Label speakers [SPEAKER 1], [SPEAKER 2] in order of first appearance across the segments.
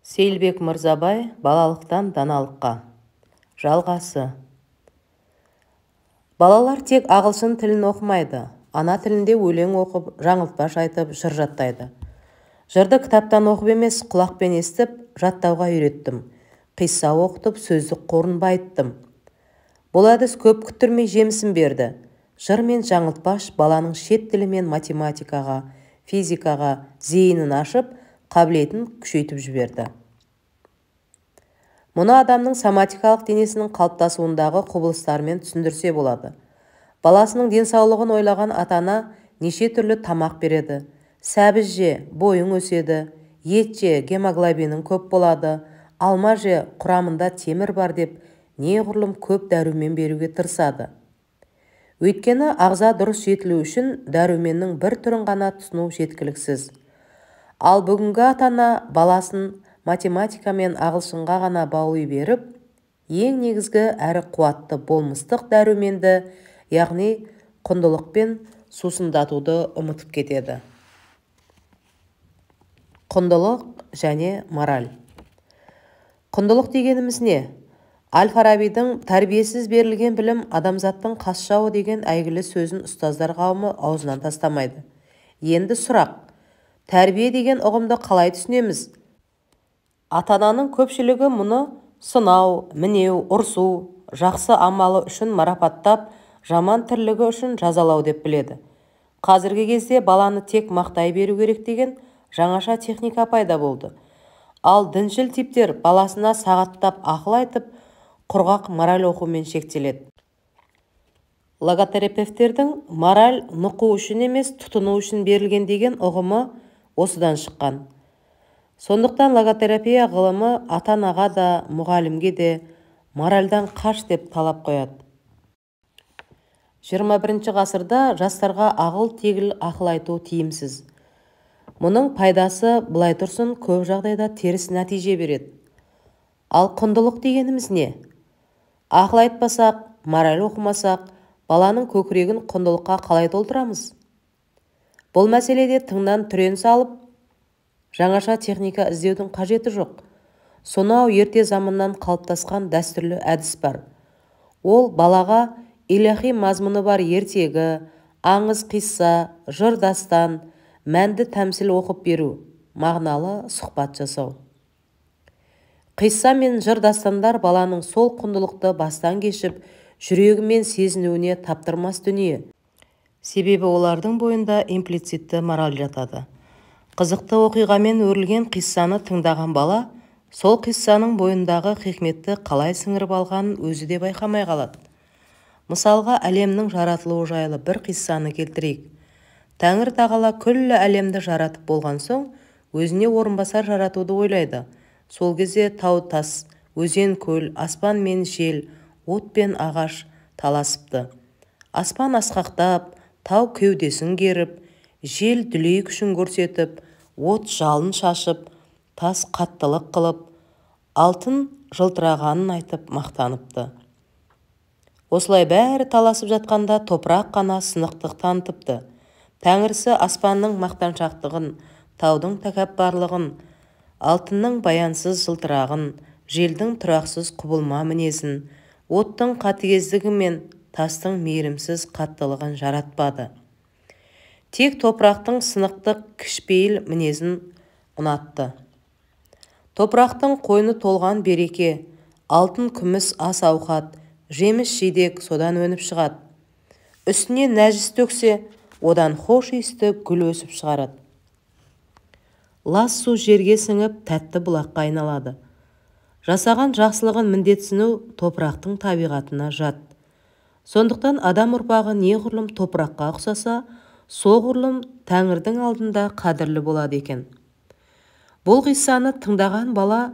[SPEAKER 1] Сейілбек Мырзабай «Балалықтан даналыққа». Жалғасы. Балалар тек ағылшын тілін оқымайды. Ана тілінде өлең оқып, жаңылтпаш айтып, жыр жаттайды. Жырды кітаптан оқып емес, құлақпен естіп, жаттауға үйреттім. Қисса оқытып, сөздік қорын байыттым. Бұл әдіс көп күттірмей жемісін берді. Жыр мен жаңылтпаш баланың шет тілі мен математикаға, физикаға зейінін ашып, қабілетін күшейтіп жіберді. Мұны адамның соматикалық денесінің қалыптасуындағы құбылыстармен түсіндірсе болады. Баласының денсаулығын ойлаған ата-ана неше түрлі тамақ береді. Сәбіз же, бойың өседі, ет же, гемоглобинің көп болады, алма же, құрамында темір бар деп неғұрлым көп дәрумен беруге тырысады. Өйткені ағза дұрыс жетілу үшін дәруменнің бір түрін ғана тұтыну жеткіліксіз. Ал бүгінгі ата-ана баласын математика мен ағылшынға ғана баули беріп, ең негізгі әрі қуатты болмыстық дәруменді, яғни құндылықпен сусындатуды ұмытып кетеді. Құндылық және мораль. Құндылық дегеніміз не? Әл-Фарабидің тәрбиесіз берілген білім адамзаттың қас жауы деген әйгілі сөзін ұстаздар қауымы аузынан тастамайды. Енді сұрақ: тәрбие деген ұғымды қалай түсінеміз? Ата-ананың көпшілігі мұны сынау, мінеу, ұрсу, жақсы амалы үшін марапаттап, жаман тірлігі үшін жазалау деп біледі. Қазіргі кезде баланы тек мақтай беру керек деген жаңаша техника пайда болды. Ал діншіл типтер баласына сағаттап ақыл айтып, құрғақ мораль оқумен шектеледі. Логотерапевтердің мораль нұқу үшін емес, тұтыну үшін берілген деген ұғымы осыдан шыққан. Сондықтан логотерапия ғылымы ата-анаға да, мұғалімге де моральдан қаш деп талап қояды. 21 ғасырда жастарға ағыл-тегіл ақыл айту тиімсіз. Мұның пайдасы былай тұрсын, көп жағдайда теріс нәтиже береді. Ал құндылық дегеніміз не? Ақыл айтпасақ, мораль оқымасақ, баланың көкірегін құндылыққа қалай толтырамыз? Бұл мәселеде тыңнан түрен салып, жаңаша техника іздеудің қажеті жоқ. Сонау ерте заманнан қалыптасқан дәстүрлі әдіс бар. Ол балаға илахи мазмұны бар ертегі, аңыз қисса, жыр дастан, мәнді тәмсіл оқып беру, мағыналы сұхбат жасау. Қисса мен жыр дастандар баланың сол құндылықты бастан кешіп, жүрегімен сезінуіне таптырмас дүние. Себебі олардың бойында имплицитті мораль жатады. Қызықты оқиғамен өрілген қиссаны тыңдаған бала сол қиссаның бойындағы хикметті қалай сіңіріп алғанын өзі де байқамай қалады. Мысалға, әлемнің жаратылуы жайлы бір қиссаны келтірейік. Тәңір тағала күллі әлемді жаратып болған соң, өзіне орынбасар жаратуды ойлайды. Сол кезде тау-тас, өзен-көл, аспан мен жел, от пен ағаш таласыпты. Аспан асқақтап, тау кеудесін керіп, жел дүлей күшін көрсетіп, от жалын шашып, тас қаттылық қылып, алтын жылтырағанын айтып мақтаныпты. Осылай бәрі таласып жатқанда топырақ қана сынықтық танытыпты. Тәңірісі аспанның мақтаншақтығын, таудың тәкаппарлығын, алтынның баянсыз жылтырағын, желдің тұрақсыз құбылма мінезін, оттың қатыгездігі мен тастың мейірімсіз қаттылығын жаратпады. Тек топырақтың сынықтық кішіпейіл мінезін ұнатты. Топырақтың қойны толған береке, алтын күміс ас ауқат, жеміс жидек содан өніп шығады. Үстіне нәжіс төксе, одан хош иісті гүл өсіп шығарады. Лас су жерге сіңіп, тәтті бұлаққа айналады. Жасаған жақсылығын міндетсіну топырақтың табиғатына жат. Сондықтан адам ұрпағы неғұрлым топыраққа ұқсаса, соғұрлым тәңірдің алдында қадірлі болады екен. Бұл қиссаны тыңдаған бала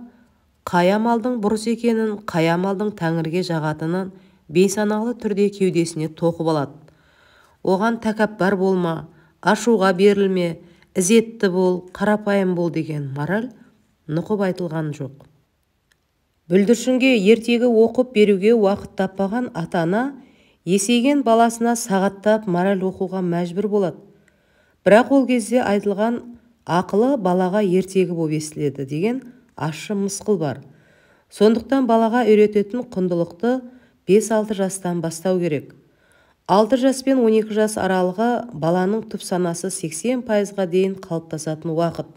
[SPEAKER 1] қай амалдың бұрыс екенін, қай амалдың тәңірге жағатынын бейсаналы түрде кеудесіне тоқып алады. Оған тәкаппар болма, ашуға берілме, ізетті бол, қарапайым бол деген мораль нұқып айтылған жоқ. Бүлдіршінге ертегі оқып беруге уақыт таппаған ата-ана есейген баласына сағаттап мораль оқуға мәжбүр болады. Бірақ ол кезде айтылған ақылы балаға ертегі боп естіледі деген ащы мысқыл бар. Сондықтан балаға үйрететін құндылықты 5-6 жастан бастау керек. 6 жас пен 12 жас аралығы баланың түп санасы 80%-ға дейін қалыптасатын уақыт.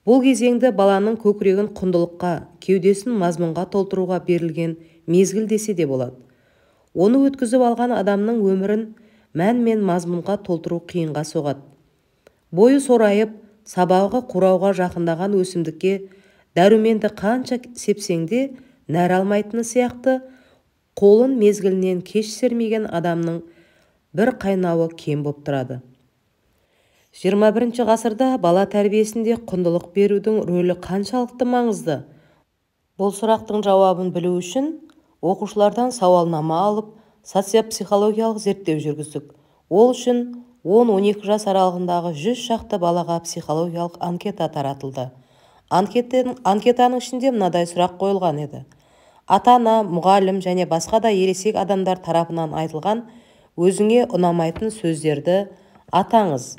[SPEAKER 1] Бұл кезеңді баланың көкірегін құндылыққа, кеудесін мазмұнға толтыруға берілген мезгіл десе де болады. Оны өткізіп алған адамның өмірін мән мен мазмұнға толтыру қиынға соғады. Бойы сорайып, сабағы қурауға жақындаған өсімдікке дәруменді қанша сепсең де нәр алмайтыны сияқты, қолын мезгілінен кеш сермеген адамның бір қайнауы кем боп тұрады. 21 ғасырда бала тәрбиесінде құндылық берудің рөлі қаншалықты маңызды? Бұл сұрақтың жауабын білу үшін оқушылардан сауалнама алып, социопсихологиялық зерттеу жүргіздік. Ол үшін 10-12 жас аралығындағы 100 шақты балаға психологиялық анкета таратылды. Анкетаның ішінде мынадай сұрақ қойылған еді. Ата-ана, мұғалім және басқа да ересек адамдар тарапынан айтылған өзіңе ұнамайтын сөздерді атаңыз.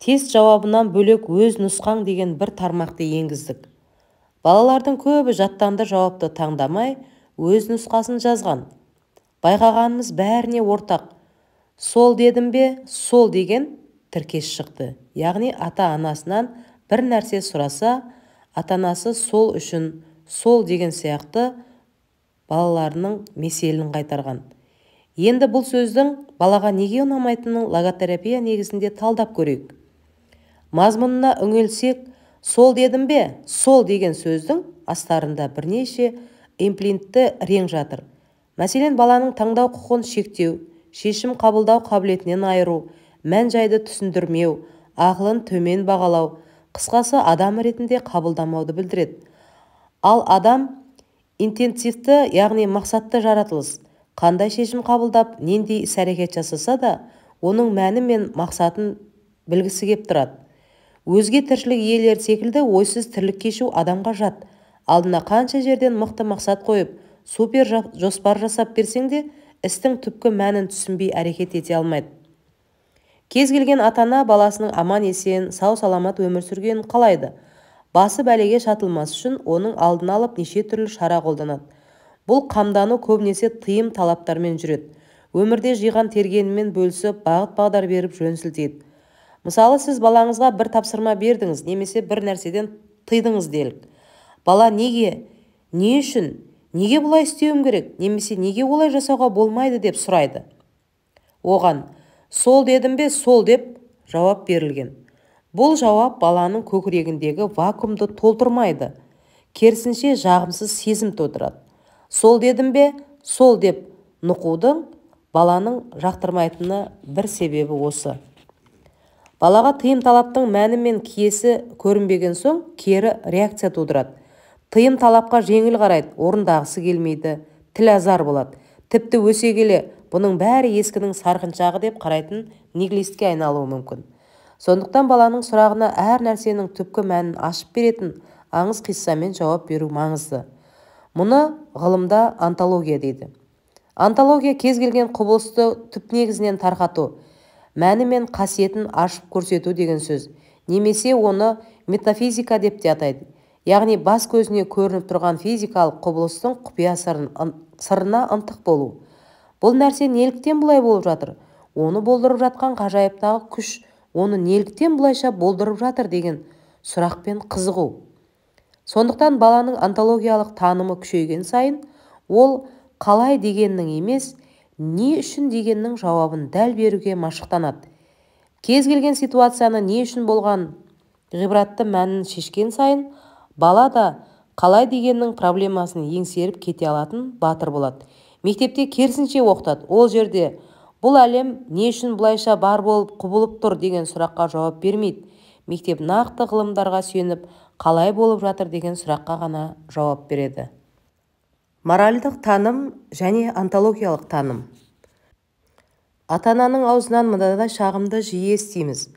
[SPEAKER 1] Тест жауабынан бөлек өз нұсқаң деген бір тармақты енгіздік. Балалардың көбі жаттанды жауапты таңдамай, өз нұсқасын жазған. Байқағанымыз бәріне ортақ. Сол дедім бе, сол деген тіркес шықты. Яғни ата-анасынан бір нәрсе сұраса, ата-анасы сол үшін сол деген сияқты балаларының меселін қайтарған. Енді бұл сөздің балаға неге ұнамайтынын логотерапия негізінде талдап көрейік. Мазмұнына үңілсек, сол дедім бе, сол деген сөздің астарында бірнеше имплинтті рең жатыр. Мәселен, баланың таңдау құқығын шектеу, шешім қабылдау қабілетінен айыру, мән-жайды түсіндірмеу, ақылын төмен бағалау, қысқасы адам ретінде қабылдамауды білдіреді. Ал адам интенсивті, яғни мақсатты жаратылыс. Қандай шешім қабылдап, нендей іс-әрекет жасаса да, оның мәні мен мақсатын білгісі кеп тұрады. Өзге тіршілік иелері секілді ойсыз тірлік кешу адамға жат. Алдына қанша жерден мықты мақсат қойып, супер жоспар жасап берсең де, істің түпкі мәнін түсінбей әрекет ете алмайды. Кез келген ата-ана баласының аман-есен, сау-саламат өмір сүргенін қалайды. Басы бәлеге шатылмас үшін оның алдын алып неше түрлі шара қолданады. Бұл қамдану көбінесе тыйым талаптармен жүреді. Өмірде жиған тергенімен бөлісіп, бағыт-бағдар беріп жөн сілтейді. Мысалы, сіз балаңызға бір тапсырма бердіңіз, немесе бір нәрседен тыйдыңыз делік. Бала неге, не үшін, неге бұлай істеуім керек, немесе неге олай жасауға болмайды деп сұрайды. Оған сол дедім бе, сол деп жауап берілген. Бұл жауап баланың көкірегіндегі вакуумды толтырмайды. Керісінше жағымсыз сезім тудырады. Сол дедім бе, сол деп нұқудың баланың жақтырмайтыны бір себебі осы. Балаға тыйым талаптың мәні мен киесі көрінбеген соң кері реакция тудырады. Тыйым талапқа жеңіл қарайды, орындағысы келмейді, тіл азар болады. Тіпті өсе келе бұның бәрі ескінің сарқыншағы деп қарайтын нигилистке айналуы мүмкін. Сондықтан баланың сұрағына әр нәрсенің түпкі мәнін ашып беретін аңыз қиссамен жауап беру маңызды. Мұны ғылымда онтология дейді. Онтология кез келген құбылысты түп негізінен тарқату, мәні мен қасиетін ашып көрсету деген сөз. Немесе оны метафизика деп те атайды. Яғни бас көзіне көрініп тұрған физикалық құбылыстың құпия сырына ынтық болу. Бұл нәрсе неліктен бұлай болып жатыр? Оны болдырып жатқан ғажайыптағы күш оны неліктен бұлайша болдырып жатыр деген сұрақпен қызығу. Сондықтан баланың онтологиялық танымы күшейген сайын, ол қалай дегеннің емес, не үшін дегеннің жауабын дәл беруге машықтанады. Кез келген ситуацияны не үшін болған ғибратты мәнін шешкен сайын, бала да қалай дегеннің проблемасын еңсеріп кете алатын батыр болады. Мектепте керісінше оқытады. Ол жерде бұл әлем не үшін бұлайша бар болып құбылып тұр деген сұраққа жауап бермейді. Мектеп нақты ғылымдарға сүйеніп, қалай болып жатыр деген сұраққа ғана жауап береді. Моральдық таным және онтологиялық таным. Ата-ананың аузынан мынадай шағымды жиі естиміз.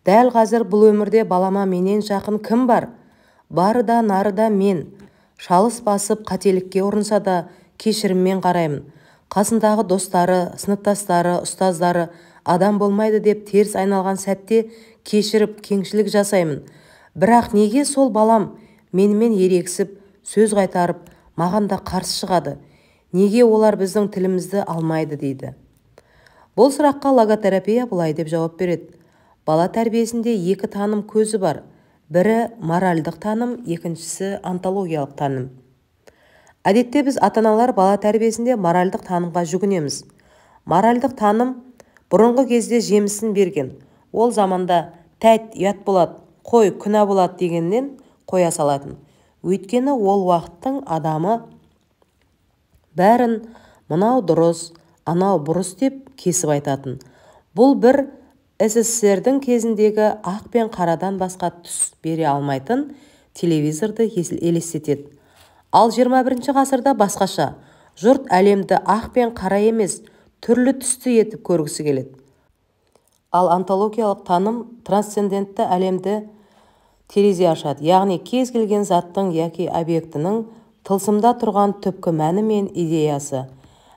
[SPEAKER 1] Дәл қазір бұл өмірде балама менен жақын кім бар? Бары да нары да мен. Шалыс басып қателікке ұрынса да кешіріммен қараймын. Қасындағы достары, сыныптастары, ұстаздары адам болмайды деп теріс айналған сәтте кешіріп кеңшілік жасаймын. Бірақ неге сол балам Менімен ерегісіп, сөз қайтарып, маған да қарсы шығады. Неге олар біздің тілімізді алмайды дейді. Бұл сұраққа логотерапия былай деп жауап береді. Бала тәрбиесінде екі таным көзі бар. Бірі моральдық таным, екіншісі онтологиялық таным. Әдетте біз ата-аналар бала тәрбиесінде моральдық танымға жүгінеміз. Моральдық таным бұрынғы кезде жемісін берген. Ол заманда тәйт ұят болады, қой күнә болады дегеннен қоя салатын. Өйткені ол уақыттың адамы бәрін мынау дұрыс, анау бұрыс деп кесіп айтатын. Бұл бір СССР-дің кезіндегі ақ пен қарадан басқа түс бере алмайтын телевизорды елестетеді. Ал 21 ғасырда басқаша. Жұрт әлемді ақ пен қара емес, түрлі түсті етіп көргісі келеді. Ал онтологиялық таным трансцендентті әлемді терезе ашады. Яғни кез келген заттың яки объектінің тылсымда тұрған түпкі мәні мен идеясы.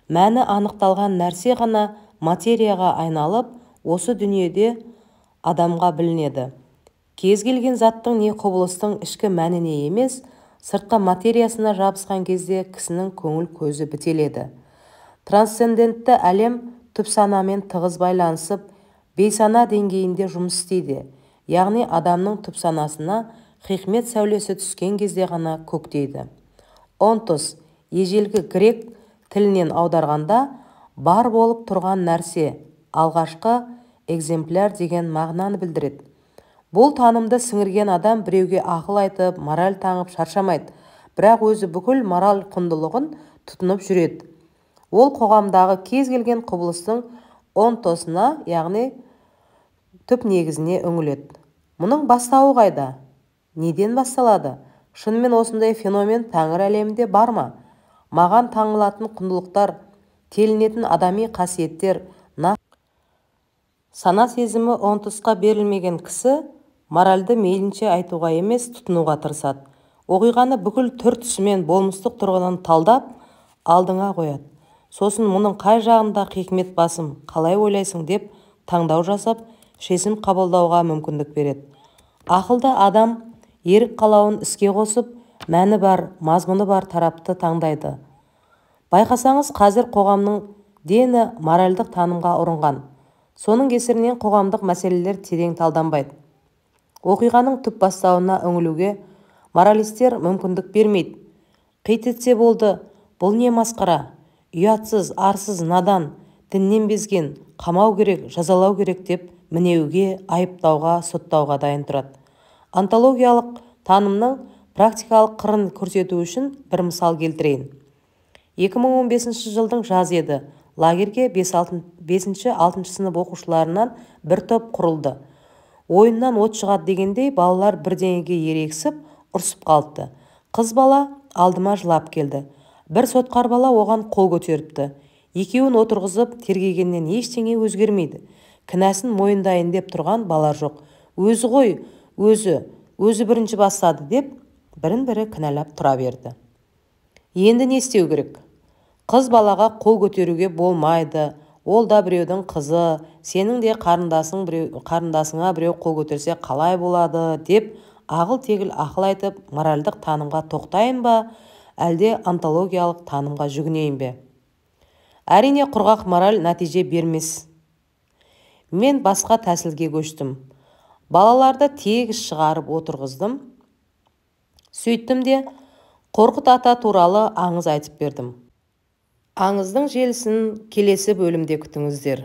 [SPEAKER 1] Мәні анықталған нәрсе ғана материяға айналып, осы дүниеде адамға білінеді. Кез келген заттың не құбылыстың ішкі мәніне емес, сыртқы материясына жабысқан кезде кісінің көңіл көзі бітеледі. Трансцендентті әлем түпсанамен тығыз байланысып, бейсана деңгейінде жұмыс істейді. Яғни адамның түпсанасына хикмет сәулесі түскен кезде ғана көктейді. Онтос, ежелгі грек тілінен аударғанда, бар болып тұрған нәрсе, алғашқы экземпляр деген мағынаны білдіреді. Бұл танымды сіңірген адам біреуге ақыл айтып, мораль таңып шаршамайды, бірақ өзі бүкіл мораль құндылығын тұтынып жүреді. Ол қоғамдағы кез келген құбылыстың онтосына, яғни түп негізіне үңіледі. Мұның бастауы қайда? Неден басталады? Шынымен осындай феномен тәңір әлемінде бар ма? Маған таңылатын құндылықтар, телінетін адами қасиеттер, сана сезімі онтосқа берілмеген кісі моральды мейлінше айтуға емес, тұтынуға тырысады. Оқиғаны бүкіл түр-түсімен болмыстық тұрғыдан талдап, алдыңа қояды. Сосын мұның қай жағында хикмет басым, қалай ойлайсың деп таңдау жасап, шешім қабылдауға мүмкіндік береді. Ақылды адам ерік қалауын іске қосып, мәні бар, мазмұны бар тарапты таңдайды. Байқасаңыз, қазір қоғамның дені моральдық танымға ұрынған. Соның кесірінен қоғамдық мәселелер терең талданбайды. Оқиғаның түп бастауына үңілуге моралистер мүмкіндік бермейді. Қит етсе болды, бұл не масқара? Ұятсыз, арсыз, надан, діннен безген, қамау керек, жазалау керек деп мінеуге, айыптауға, соттауға дайын тұрады. Онтологиялық танымның практикалық қырын көрсету үшін бір мысал келтірейін. 2015 жылдың жазы еді. Лагерге 5-6 сынып оқушыларынан бір топ құрылды. Ойыннан от шығады дегендей балалар бірдеңеге ерегісіп, ұрсып қалыпты. Қыз бала алдыма жылап келді. Бір сотқар бала оған қол көтеріпті. Екеуін отырғызып, тергегеннен ештеңе өзгермейді. Кінәсін мойындайын деп тұрған бала жоқ. Өзі ғой, өзі бірінші бастады деп бірін-бірі кінәлап тұра берді. Енді не істеу керек? Қыз балаға қол көтеруге болмайды. Ол да біреудің қызы, сенің де қарындасыңа біреу қол көтерсе қалай болады деп ағыл-тегіл ақыл айтып, моральдық танымға тоқтайын ба, әлде онтологиялық танымға жүгінейін бе? Әрине, құрғақ мораль нәтиже бермес. Мен басқа тәсілге көштім. Балаларды тегіс шығарып отырғыздым. Сөйттім де, Қорқыт ата туралы аңыз айтып бердім. Аңыздың желісін келесі бөлімде күтіңіздер.